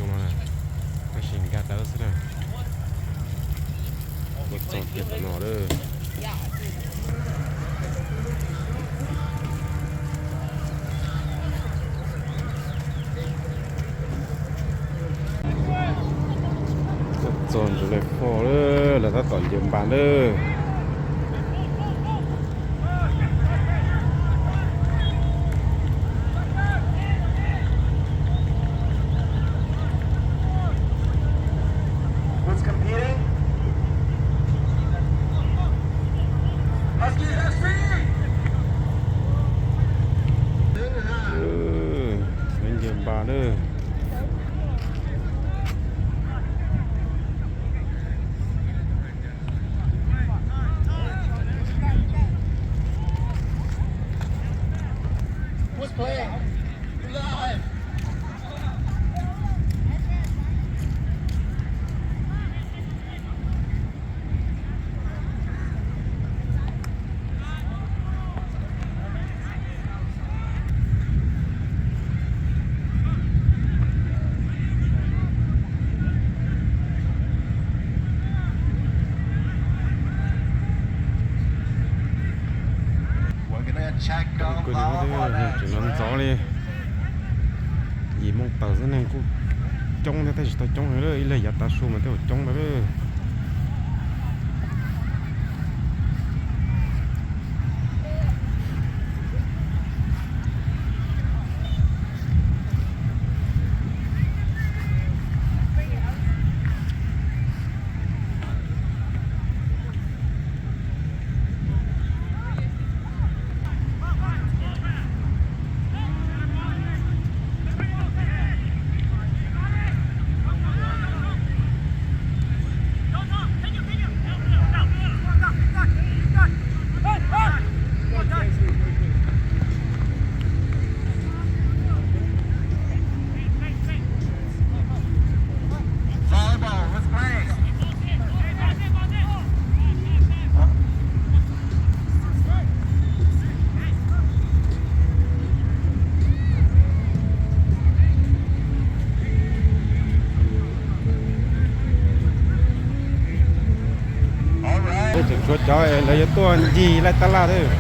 no na, tab sis nkag dawb xwb na. Tuaj txog kiag tom no lawm. Tuaj txog ntawm lawv fo lawm, lawv tab tom ncaws npas lawm. Who's competing? Huskies F C! Ncaws npas lawm. Who's playing? You live. Kwv tij, tseem no ntxov li, yim moo tawm xwb neeg kuj coob thiab, tab sis tsis tau coob heev lawm, ib leeg yav tav su mas tej zaum coob ntau lawm. Tseem tshuav cov lawv yuav tuaj ncig laij tab laj thiab.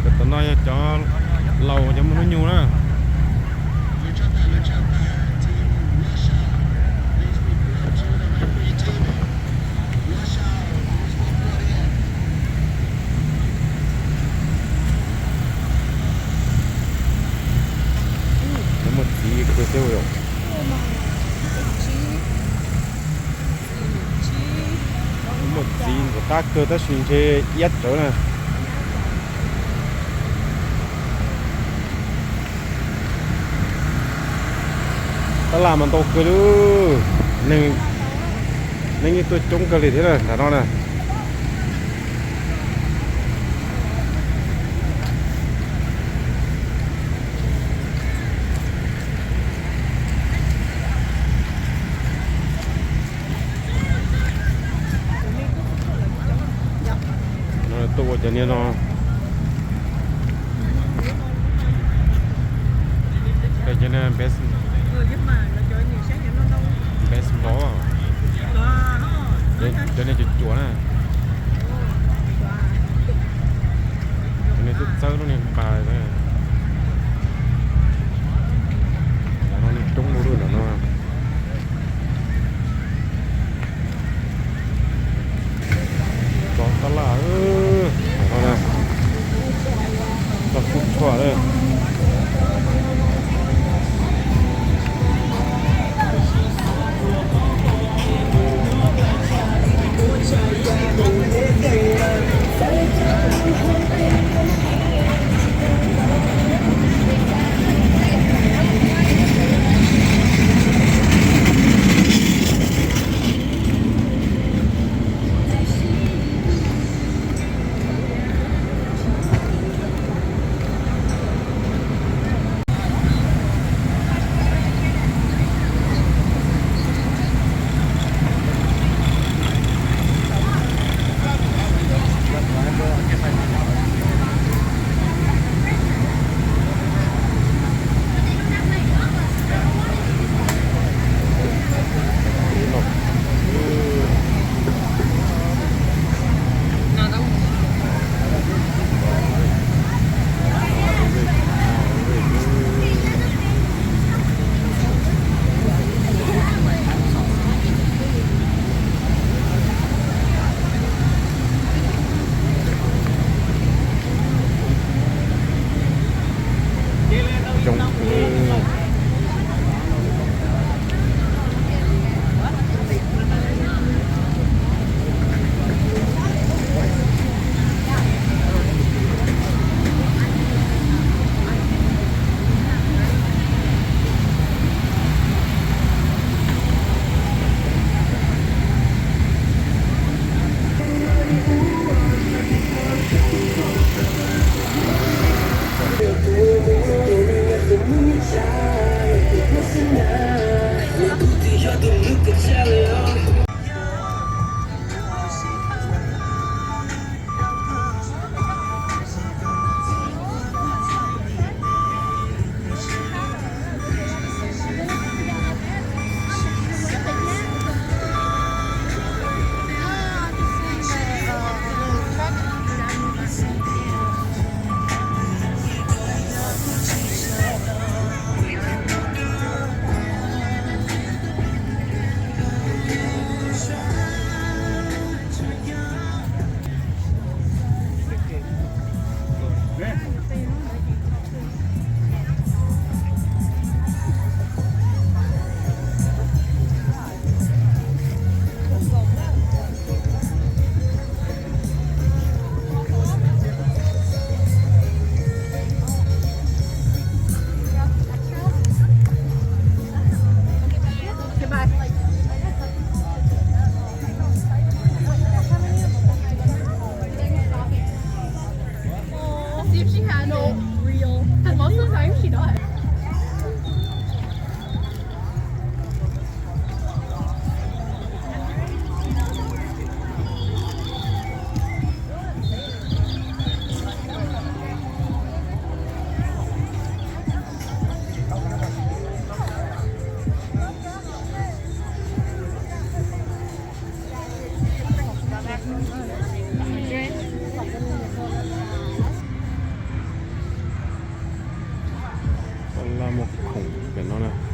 Cov tom no yog cov laus, cov muaj hnub nyoog na. Cov muaj txiv kawg thiab yom. Muaj txiv ntxim qab kawg tab sis ntshe iab tsawv na. Tab laj mas ntau kawg li, neeg yeej tuaj coob kawg li thiab na nram no na. No tuaj ua cov niag no. Cov niag best, best nrov. Cov niag cuam cuam na. Cov niag txawb txawb lub niag npas. Nram no neeg coob ua luaj nram no. Tso tab laj, tso kub tshuaj lawm. Pem no na.